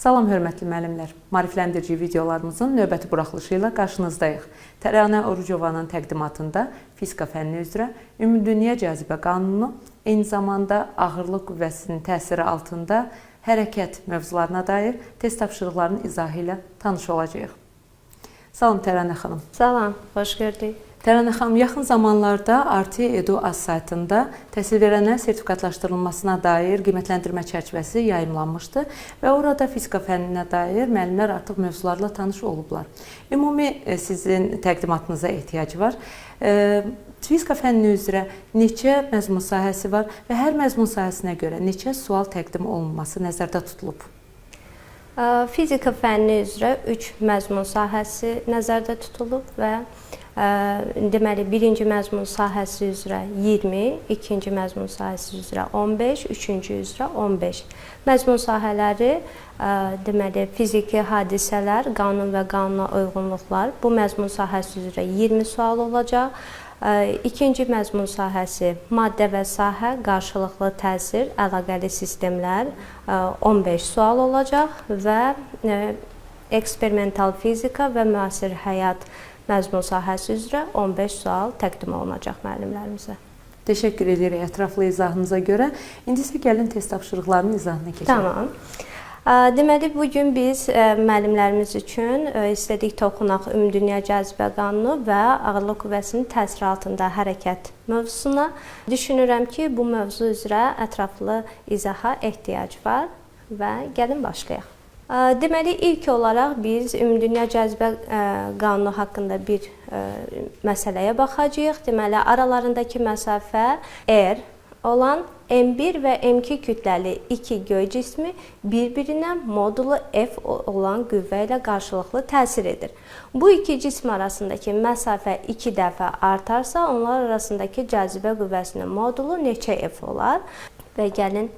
Salam hörmətli müəllimlər. Maarifləndirici videolarımızın növbəti buraxılışı ilə qarşınızdayıq. Təranə Orucovanın təqdimatında fizika fənni üzrə Ümumdünya Cazibə Qanunu, eyni zamanda ağırlıq qüvvəsinin təsiri altında hərəkət mövzularına dair test tapşırıqlarının izahı ilə tanış olacağıq. Salam Təranə xanım. Salam, xoş gördük. Təranə xanım, yaxın zamanlarda RT Edu Az saytında təhsil verənlərin sertifikatlaşdırılmasına dair qiymətləndirmə çərçivəsi yayımlanmışdı və orada fizika fənninə dair müəllimlər artıq mövzularla tanış olublar. Ümumi sizin təqdimatınıza ehtiyac var. Fizika fənni üzrə neçə məzmun sahəsi var və hər məzmun sahəsinə görə neçə sual təqdim olunması nəzərdə tutulub? Fizika fənni üzrə 3 məzmun sahəsi nəzərdə tutulub və deməli, birinci məzmun sahəsi üzrə 20, ikinci məzmun sahəsi üzrə 15, üçüncü üzrə 15. Məzmun sahələri deməli, fiziki hadisələr, qanun və qanuna uyğunluqlar. Bu məzmun sahəsi üzrə 20 sual olacaq. İkinci məzmun sahəsi maddə və sahə, qarşılıqlı təsir, əlaqəli sistemlər 15 sual olacaq və eksperimental fizika və müasir həyat məzmun sahəsi üzrə 15 sual təqdim olunacaq müəllimlərimizə. Təşəkkür edirik ətraflı izahınıza görə. İndi isə gəlin test tapşırıqlarının izahına keçək. Tamam. Deməli, bu gün biz müəllimlərimiz üçün istədik toxunaq Ümumdünya Cazibə Qanunu və ağırlıq qüvvəsinin təsiri altında hərəkət mövzusuna. Düşünürəm ki, bu mövzu üzrə ətraflı izaha ehtiyac var və gəlin başlayaq. Deməli, ilk olaraq biz Ümumdünya Cazibə Qanunu haqqında bir məsələyə baxacağıq. Deməli, aralarındakı məsafə R olan M1 və M2 kütləli iki göy cismi bir-birinə modulu F olan qüvvə ilə qarşılıqlı təsir edir. Bu iki cism arasındakı məsafə 2 dəfə artarsa, onlar arasındakı cazibə qüvvəsinin modulu neçə F olar? Və gəlin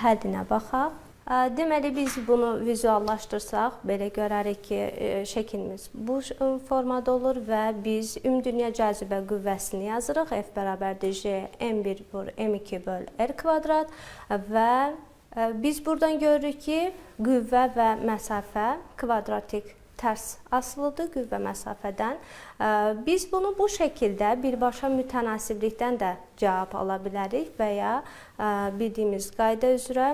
həllinə baxaq. Deməli, biz bunu vizuallaşdırsaq, belə görərik ki, şəklimiz bu formada olur və biz ümumdünya cazibə qüvvəsini yazırıq. F bərabərdir J M1 vur M2 böl R kvadrat və biz buradan görürük ki, qüvvə və məsafə kvadratik tərs asılıdır qüvvə məsafədən. Biz bunu bu şəkildə birbaşa mütənasiblikdən də cavab ala bilərik və ya bildiyimiz qayda üzrə.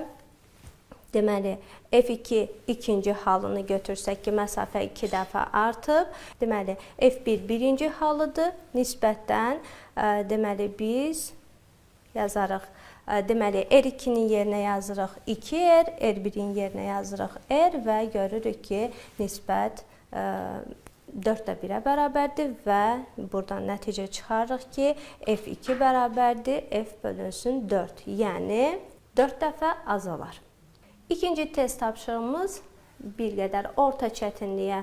Deməli, F2 ikinci halını götürsək ki, məsafə 2 dəfə artıb. Deməli, F1 birinci halıdır. Nisbətdən, deməli, biz yazarıq. Deməli, R2-nin yerinə yazırıq 2R, R1-in yerinə yazırıq R və görürük ki, nisbət 4,1-ə bərabərdir və buradan nəticə çıxarırıq ki, F2 bərabərdir, F bölünsün 4, yəni 4 dəfə azalar. İkinci test tapşırığımız bir qədər orta çətinliyə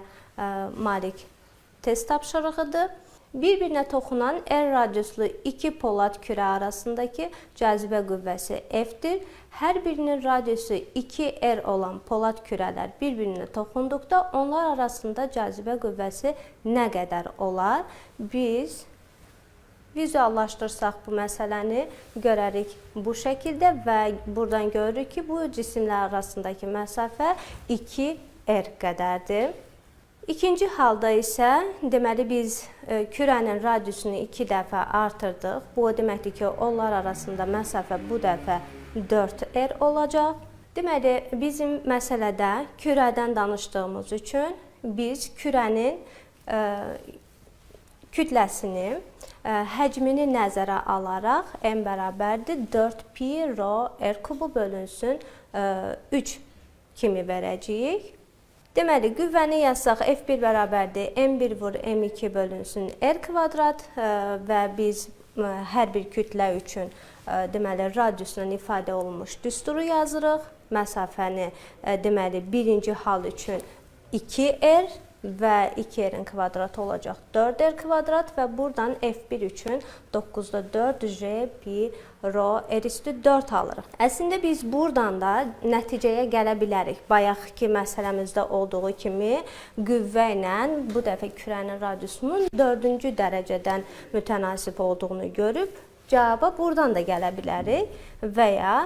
malik test tapşırığıdır. Bir-birinə toxunan R radiuslu iki polad kürə arasındakı cazibə qüvvəsi F-dir. Hər birinin radiusu 2R olan polad kürələr bir-birinə toxunduqda onlar arasında cazibə qüvvəsi nə qədər olar? Biz vizuallaşdırsaq bu məsələni görərik bu şəkildə və buradan görürük ki, bu cisimlər arasındakı məsafə 2R qədərdir. İkinci halda isə deməli, biz kürənin radiusunu 2 dəfə artırdıq. Bu o deməkdir ki, onlar arasında məsafə bu dəfə 4R olacaq. Deməli, bizim məsələdə kürədən danışdığımız üçün biz kürənin kütləsini, həcmini nəzərə alaraq M bərabərdir 4 pi rho R kubu bölünsün 3 kimi verəcəyik. Deməli, qüvvəni yazsaq F1 bərabərdir M1 vur M2 bölünsün R kvadrat və biz hər bir kütlə üçün deməli, radiusla ifadə olunmuş düsturu yazırıq. Məsafəni deməli, birinci hal üçün 2R və 2R-in kvadratı olacaq 4R kvadrat və buradan F1 üçün 9,4 J pi rho R üstü 4 alırıq. Əslində biz buradan da nəticəyə gələ bilərik. Bayaqki məsələmizdə olduğu kimi qüvvə ilə bu dəfə kürənin radiusunun 4-cü dərəcədən mütənasib olduğunu görüb cavaba buradan da gələ bilərik və ya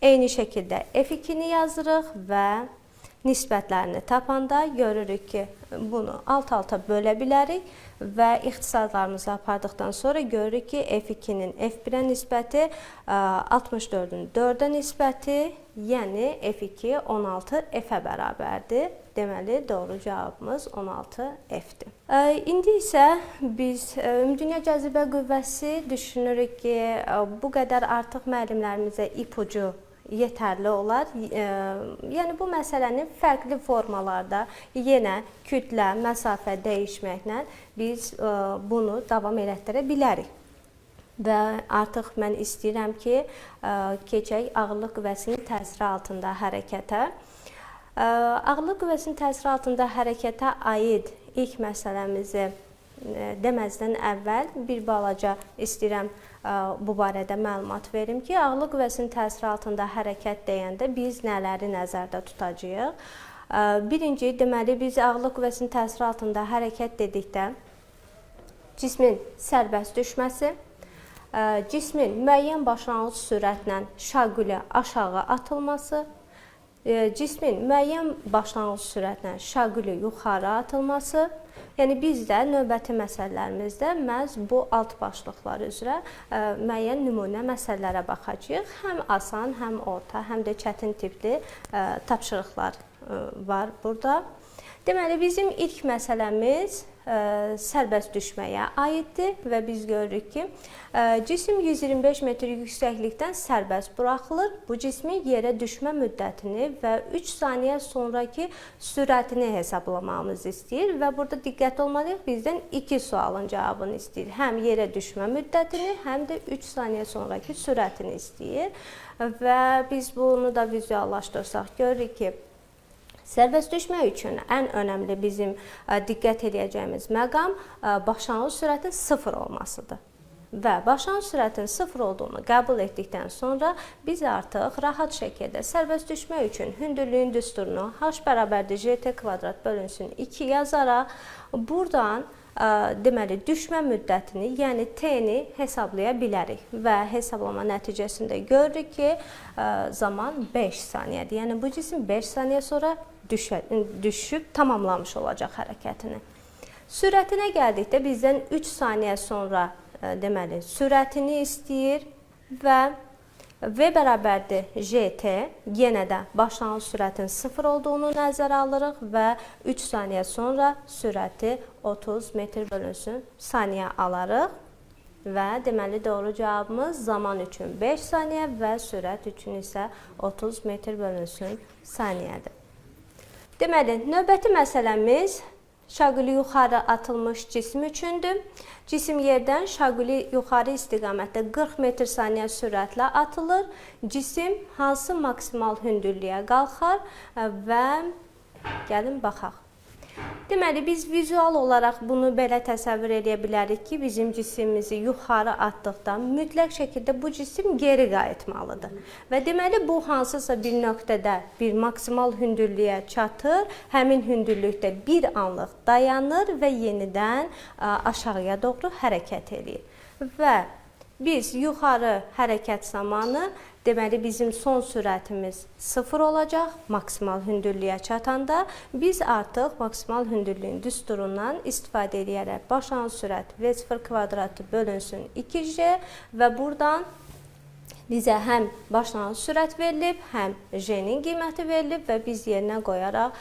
Eyni şəkildə F2-ni yazırıq və nisbətlərini tapanda görürük ki, bunu alt-alta bölə bilərik və ixtisarlarımızı apardıqdan sonra görürük ki, F2-nin F1-ə nisbəti 64-ün 4-ə nisbəti, yəni F2 16 F-ə bərabərdir. Deməli, doğru cavabımız 16 F-dir. İndi isə biz Ümumdünya Cazibə Qüvvəsi düşünürük ki, bu qədər artıq müəllimlərimizə ipucu yetərli olar. Yəni bu məsələni fərqli formalarda yenə kütlə, məsafə dəyişməklə biz bunu davam elətdirə bilərik. Və artıq mən istəyirəm ki, keçək ağırlıq qüvvəsinin təsiri altında hərəkətə. Ağırlıq qüvvəsinin təsiri altında hərəkətə aid ilk məsələmizi deməzdən əvvəl bir balaca istəyirəm bu barədə məlumat verim ki, ağırlıq qüvvəsinin təsiri altında hərəkət deyəndə biz nələri nəzərdə tutacağıq? Birinci, deməli, biz ağırlıq qüvvəsinin təsiri altında hərəkət dedikdə cismin sərbəst düşməsi, cismin müəyyən başlanğıc sürətlə şaquli aşağı atılması, cismin müəyyən başlanğıc sürətlə şaquli yuxarı atılması. Yəni biz də növbəti məsələlərimizdə məhz bu alt başlıqlar üzrə müəyyən nümunə məsələlərə baxacağıq. Həm asan, həm orta, həm də çətin tipli tapşırıqlar var burada. Deməli, bizim ilk məsələmiz sərbəst düşməyə aiddir və biz görürük ki, cisim 125 metr yüksəklikdən sərbəst buraxılır. Bu cismin yerə düşmə müddətini və 3 saniyə sonraki sürətini hesablamamızı istəyir və burada diqqətli olmalıyıq, bizdən 2 sualın cavabını istəyir. Həm yerə düşmə müddətini, həm də 3 saniyə sonraki sürətini istəyir və biz bunu da vizuallaşdırsaq, görürük ki, sərbəst düşmək üçün ən önəmli bizim diqqət eləyəcəyimiz məqam başlanğıc sürətin 0 olmasıdır. Və başlanğıc sürətin 0 olduğunu qəbul etdikdən sonra biz artıq rahat şəkildə sərbəst düşmək üçün hündürlüyün düsturunu h bərabərdir gt kvadrat bölünsün 2 yazaraq buradan deməli, düşmə müddətini, yəni t-ni hesablaya bilərik və hesablama nəticəsində görürük ki, zaman 5 saniyədir. Yəni bu cisim 5 saniyə sonra düşüb tamamlamış olacaq hərəkətini. Sürətinə gəldikdə bizdən 3 saniyə sonra deməli, sürətini istəyir və V bərabərdir GT, yenə də başlanğıc sürətin 0 olduğunu nəzərə alırıq və 3 saniyə sonra sürəti 30 metr bölünsün saniyə alarıq. Və deməli, doğru cavabımız zaman üçün 5 saniyə və sürət üçün isə 30 metr bölünsün saniyədir. Deməli, növbəti məsələmiz şaquli yuxarı atılmış cisim üçündür. Cisim yerdən şaquli yuxarı istiqamətdə 40 metr saniyə sürətlə atılır. Cisim hansı maksimal hündürlüyə qalxar və gəlin baxaq. Deməli, biz vizual olaraq bunu belə təsəvvür eləyə bilərik ki, bizim cisimimizi yuxarı atdıqda mütləq şəkildə bu cisim geri qayıtmalıdır. Və deməli, bu hansısa bir nöqtədə bir maksimal hündürlüyə çatır, həmin hündürlükdə bir anlıq dayanır və yenidən aşağıya doğru hərəkət eləyir. Və biz yuxarı hərəkət zamanı, deməli, bizim son sürətimiz 0 olacaq maksimal hündürlüyə çatanda. Biz artıq maksimal hündürlüyün düsturundan istifadə edərək başlanğıc sürət V0 kvadratı bölünsün 2J və buradan bizə həm başlanğıc sürət verilib, həm J-nin qiyməti verilib və biz yerinə qoyaraq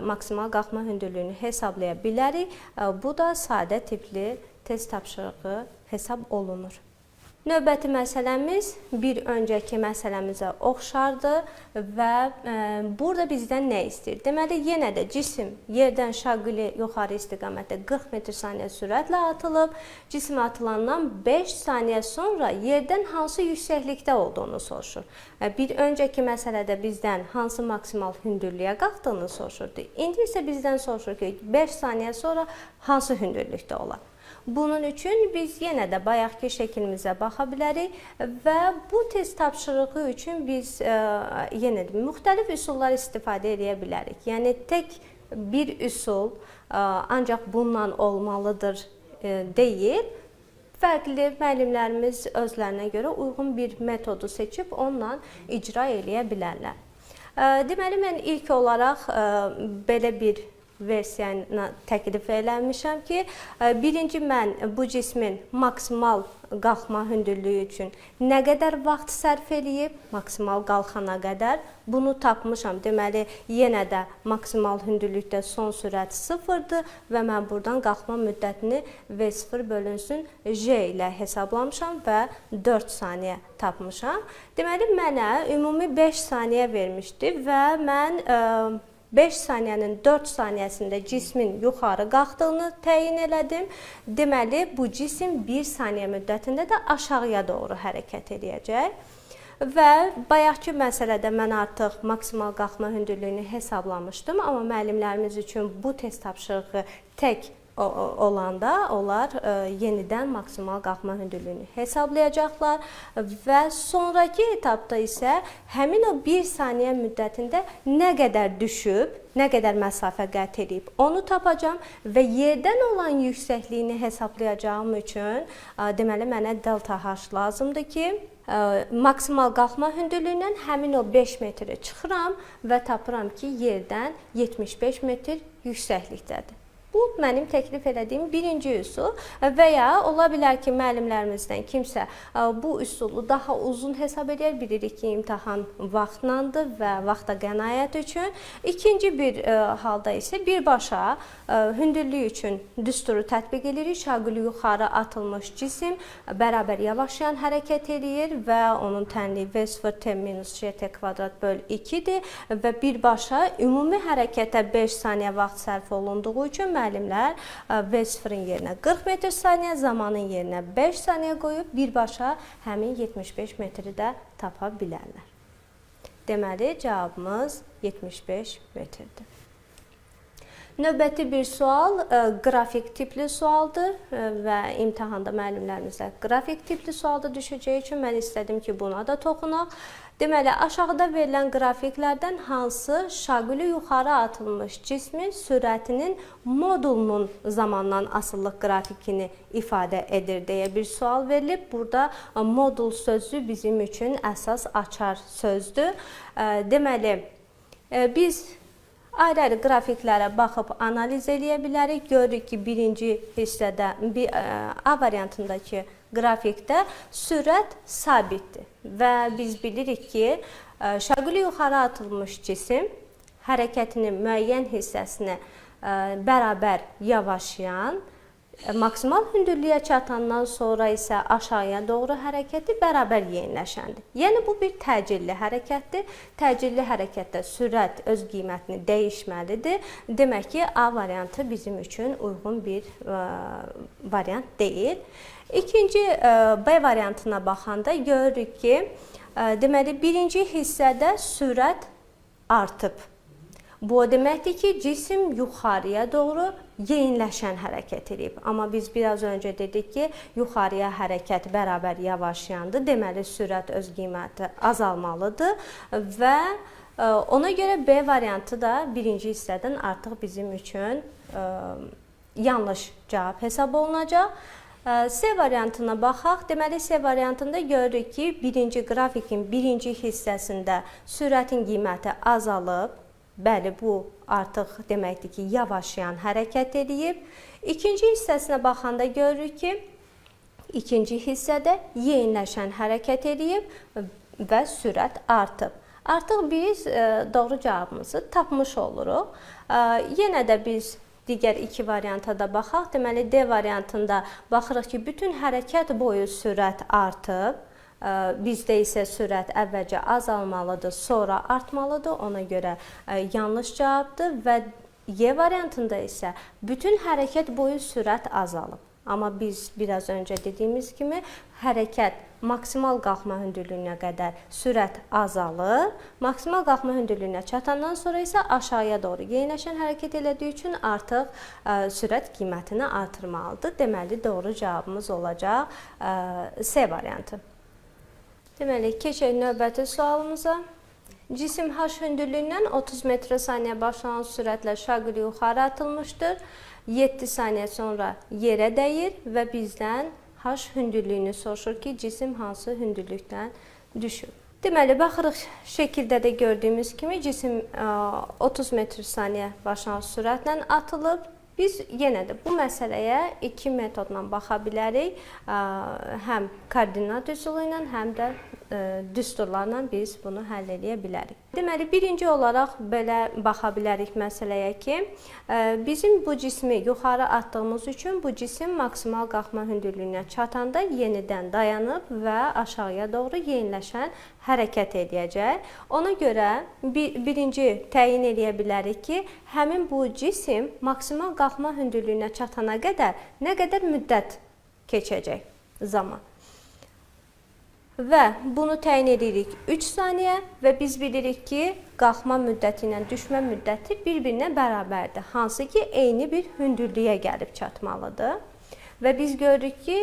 maksimal qalxma hündürlüyünü hesablaya bilərik. Bu da sadə tipli test tapşırığı hesab olunur. Növbəti məsələmiz bir öncəki məsələmizə oxşardır və burada bizdən nə istəyir? Deməli, yenə də cisim yerdən şaquli yuxarı istiqamətdə 40 metr saniyə sürətlə atılıb. Cisim atılandan 5 saniyə sonra yerdən hansı yüksəklikdə olduğunu soruşur. Bir öncəki məsələdə bizdən hansı maksimal hündürlüyə qalxdığını soruşurdu. İndi isə bizdən soruşur ki, 5 saniyə sonra hansı hündürlükdə olar? Bunun üçün biz yenə də bayaqki şəklimizə baxa bilərik və bu test tapşırığı üçün biz yenə də müxtəlif üsullar istifadə edə bilərik. Yəni tək bir üsul ancaq bununla olmalıdır deyil. Fərqli müəllimlərimiz özlərinə görə uyğun bir metodu seçib onunla icra eləyə bilərlər. Deməli, mən ilk olaraq belə bir versiyanı təklif eləmişəm ki, birinci mən bu cismin maksimal qalxma hündürlüyü üçün nə qədər vaxt sərf eləyib, maksimal qalxana qədər bunu tapmışam. Deməli, yenə də maksimal hündürlükdə son sürət 0-dır və mən buradan qalxma müddətini V0 bölünsün J ilə hesablamışam və 4 saniyə tapmışam. Deməli, mənə ümumi 5 saniyə vermişdi və mən 5 saniyənin 4 saniyəsində cismin yuxarı qalxdığını təyin elədim. Deməli, bu cisim 1 saniyə müddətində də aşağıya doğru hərəkət eləyəcək. Və bayaqki məsələdə mən artıq maksimal qalxma hündürlüyünü hesablamışdım, amma müəllimlərimiz üçün bu test tapşırığı tək olanda onlar yenidən maksimal qalxma hündürlüyünü hesablayacaqlar və sonrakı etapda isə həmin o 1 saniyə müddətində nə qədər düşüb, nə qədər məsafə qət edib, onu tapacağam və yerdən olan yüksəkliyini hesablayacağım üçün deməli mənə delta H lazımdır ki, maksimal qalxma hündürlüyündən həmin o 5 metri çıxıram və tapıram ki, yerdən 75 metr yüksəklikdədir. Bu, mənim təklif elədiyim birinci üsul və ya ola bilər ki, müəllimlərimizdən kimsə bu üsulu daha uzun hesab edir. Bilirik ki, imtahan vaxtlandır və vaxta qənaət üçün. İkinci bir halda isə birbaşa hündürlük üçün düsturu tətbiq edirik. Şaquli yuxarı atılmış cisim bərabər yavaşlayan hərəkət eləyir və onun tənliyi V0 T minus JT kvadrat böl 2-dir və birbaşa ümumi hərəkətə 5 saniyə vaxt sərf olunduğu üçün müəllimlər V0-ın yerinə 40 metr saniyə, zamanın yerinə 5 saniyə qoyub birbaşa həmin 75 metri də tapa bilərlər. Deməli, cavabımız 75 metrdir. Növbəti bir sual qrafik tipli sualdır və imtahanda müəllimlərimizə qrafik tipli sualda düşəcəyi üçün mən istədim ki, buna da toxunaq. Deməli, aşağıda verilən qrafiklərdən hansı şaquli yuxarı atılmış cismin sürətinin modulunun zamandan asılılıq qrafikini ifadə edir deyə bir sual verilib. Burada modul sözü bizim üçün əsas açar sözdür. Deməli, biz ayrı-ayrı qrafiklərə baxıb analiz eləyə bilərik. Görürük ki, birinci hissədə A variantındakı qrafikdə sürət sabitdir və biz bilirik ki, şaquli yuxarı atılmış cisim hərəkətinin müəyyən hissəsini bərabər yavaşlayan, maksimal hündürlüyə çatandan sonra isə aşağıya doğru hərəkəti bərabər yeniləşəndir. Yəni, bu bir təcilli hərəkətdir. Təcilli hərəkətdə sürət öz qiymətini dəyişməlidir. Demək ki, A variantı bizim üçün uyğun bir variant deyil. İkinci B variantına baxanda görürük ki, deməli, birinci hissədə sürət artıb. Bu o deməkdir ki, cisim yuxarıya doğru yeniləşən hərəkət edib. Amma biz biraz öncə dedik ki, yuxarıya hərəkət bərabər yavaşlayandır. Deməli, sürət öz qiyməti azalmalıdır və ona görə B variantı da birinci hissədən artıq bizim üçün yanlış cavab hesab olunacaq. C variantına baxaq. Deməli, C variantında görürük ki, birinci qrafikin birinci hissəsində sürətin qiyməti azalıb. Bəli, bu artıq deməkdir ki, yavaşlayan hərəkət eləyib. İkinci hissəsinə baxanda görürük ki, ikinci hissədə yeniləşən hərəkət eləyib və sürət artıb. Artıq biz doğru cavabımızı tapmış oluruq. Yenə də biz digər iki varianta da baxaq. Deməli, D variantında baxırıq ki, bütün hərəkət boyu sürət artıb. Bizdə isə sürət əvvəlcə azalmalıdır, sonra artmalıdır. Ona görə yanlış cavabdır və Y variantında isə bütün hərəkət boyu sürət azalıb. Amma biz biraz öncə dediyimiz kimi hərəkət maksimal qalxma hündürlüyünə qədər sürət azalır. Maksimal qalxma hündürlüyünə çatandan sonra isə aşağıya doğru yeniləşən hərəkət elədiyi üçün artıq sürət qiymətini artırmalıdır. Deməli, doğru cavabımız olacaq C variantı. Deməli, keçək növbəti sualımıza. Cisim H hündürlüyündən 30 metr saniyə başlanan sürətlə şaquli yuxarı atılmışdır. 7 saniyə sonra yerə dəyir və bizdən H hündürlüyünü soruşur ki, cisim hansı hündürlükdən düşüb. Deməli, baxırıq şəkildə də gördüyümüz kimi cisim 30 metr saniyə başlanğıc sürətlə atılıb. Biz yenə də bu məsələyə iki metodla baxa bilərik. Həm koordinat üsulu ilə, həm də düsturlarla biz bunu həll eləyə bilərik. Deməli, birinci olaraq belə baxa bilərik məsələyə ki, bizim bu cismi yuxarı atdığımız üçün bu cisim maksimal qalxma hündürlüyünə çatanda yenidən dayanıb və aşağıya doğru yeniləşən hərəkət edəcək. Ona görə birinci təyin eləyə bilərik ki, həmin bu cisim maksimal qalxma hündürlüyünə çatana qədər nə qədər müddət keçəcək zaman. Və bunu təyin edirik 3 saniyə və biz bilirik ki, qalxma müddəti ilə düşmə müddəti bir-birinə bərabərdir. Hansı ki, eyni bir hündürlüyə gəlib çatmalıdır. Və biz görürük ki,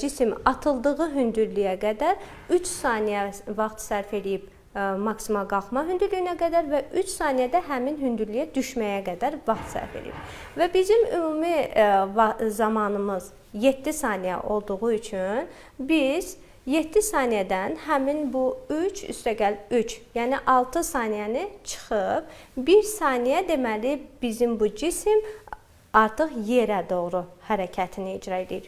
cisim atıldığı hündürlüyə qədər 3 saniyə vaxt sərf edib maksimal qalxma hündürlüyünə qədər və 3 saniyədə həmin hündürlüyə düşməyə qədər vaxt sərf edib. Və bizim ümumi zamanımız 7 saniyə olduğu üçün biz 7 saniyədən həmin bu 3 üstəgəl 3, yəni 6 saniyəni çıxıb, 1 saniyə deməli bizim bu cisim artıq yerə doğru hərəkətini icra edir.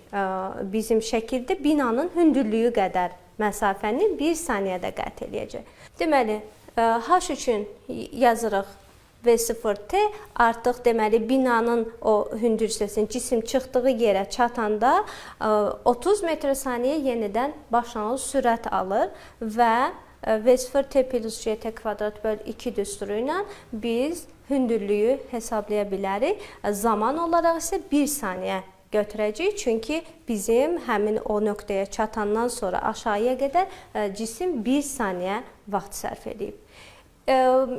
Bizim şəkildə binanın hündürlüyü qədər məsafəni 1 saniyədə qət eləyəcək. Deməli, H üçün yazırıq V0T, artıq deməli binanın o hündür hissəsinin cisim çıxdığı yerə çatanda 30 metr saniyə yenidən başlanğıc sürət alır və V0T plus GT kvadrat böl 2 düsturu ilə biz hündürlüyü hesablaya bilərik. Zaman olaraq isə 1 saniyə götürəcəyik. Çünki bizim həmin o nöqtəyə çatandan sonra aşağıya qədər cisim 1 saniyə vaxt sərf edib.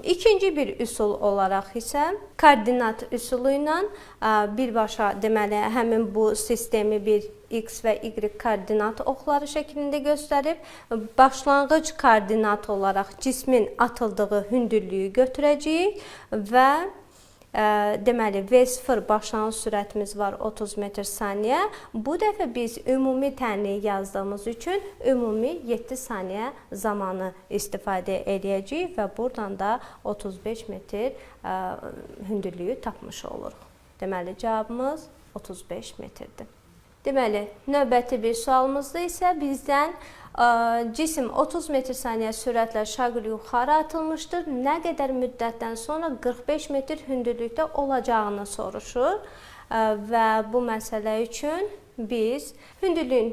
İkinci bir üsul olaraq isə koordinat üsulu ilə birbaşa deməli həmin bu sistemi bir x və y koordinat oxları şəklində göstərib, başlanğıc koordinat olaraq cismin atıldığı hündürlüyü götürəcəyik və deməli V0 başlanğıc sürətimiz var 30 metr saniyə. Bu dəfə biz ümumi tənliyi yazdığımız üçün ümumi 7 saniyə zamanı istifadə edəcəyik və buradan da 35 metr hündürlüyü tapmış oluruq. Deməli cavabımız 35 metrdir. Deməli, növbəti bir sualımızda isə bizdən cisim 30 metr saniyə sürətlə şaqil yuxarı atılmışdır. Nə qədər müddətdən sonra 45 metr hündürlükdə olacağını soruşur. Və bu məsələ üçün biz hündürlüyün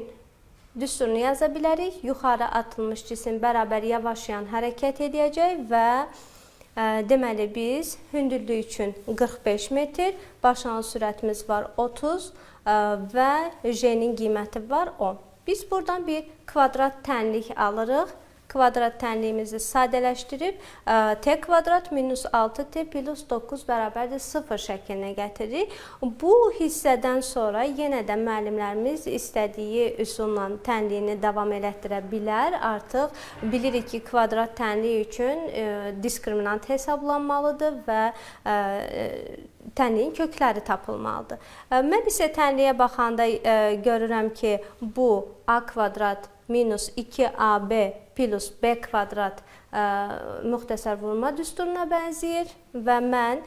düsturunu yaza bilərik. Yuxarı atılmış cisim bərabər yavaşlayan hərəkət edəcək və deməli biz hündürlük üçün 45 metr, başlanğıc sürətimiz var 30 və J-nin qiyməti var 10. Biz buradan bir kvadrat tənlik alırıq. Kvadrat tənliyimizi sadələşdirib t kvadrat minus 6t plus 9 bərabərdir 0 şəklinə gətiririk. Bu hissədən sonra yenə də müəllimlərimiz istədiyi üsulla tənliyini davam elətdirə bilər. Artıq bilirik ki, kvadrat tənliyi üçün diskriminant hesablanmalıdır və tənliyin kökləri tapılmalıdır. Mən isə tənliyə baxanda görürəm ki, bu a kvadrat minus 2ab plus b kvadrat müxtəsər vurma düsturuna bənzəyir və mən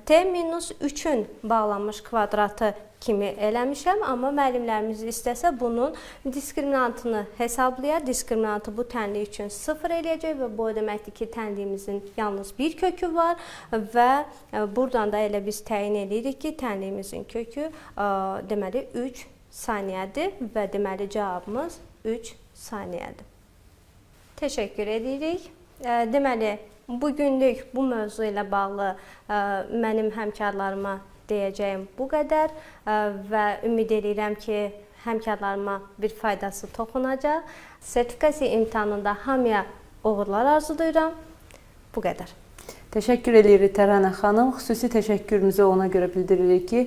t minus 3-ün bağlanmış kvadratı kimi eləmişəm, amma müəllimlərimiz istəsə bunun diskriminantını hesablayar. Diskriminantı bu tənlik üçün 0 eləyəcək və bu o deməkdir ki, tənliyimizin yalnız bir kökü var və buradan da elə biz təyin edirik ki, tənliyimizin kökü deməli 3 saniyədir və deməli cavabımız 3 saniyədir. Təşəkkür edirik. Deməli, bugünlük bu mövzu ilə bağlı mənim həmkarlarıma deyəcəyim bu qədər və ümid edirəm ki, həmkarlarıma bir faydası toxunacaq. Sertifikasiya imtahanında hamıya uğurlar arzulayıram. Bu qədər. Təşəkkür edirik Təranə xanım. Xüsusi təşəkkürümüzü ona görə bildiririk ki,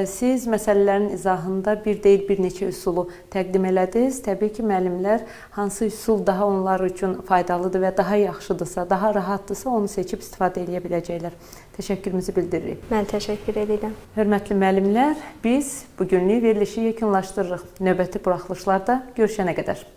siz məsələlərin izahında bir deyil, bir neçə üsulu təqdim elədiniz. Təbii ki, müəllimlər hansı üsul daha onlar üçün faydalıdır və daha yaxşıdırsa, daha rahatdırsa, onu seçib istifadə edə biləcəklər. Təşəkkürümüzü bildiririk. Mən təşəkkür edirəm. Hörmətli müəllimlər, biz bugünlük verilişi yekunlaşdırırıq. Növbəti buraxılışlarda görüşənə qədər.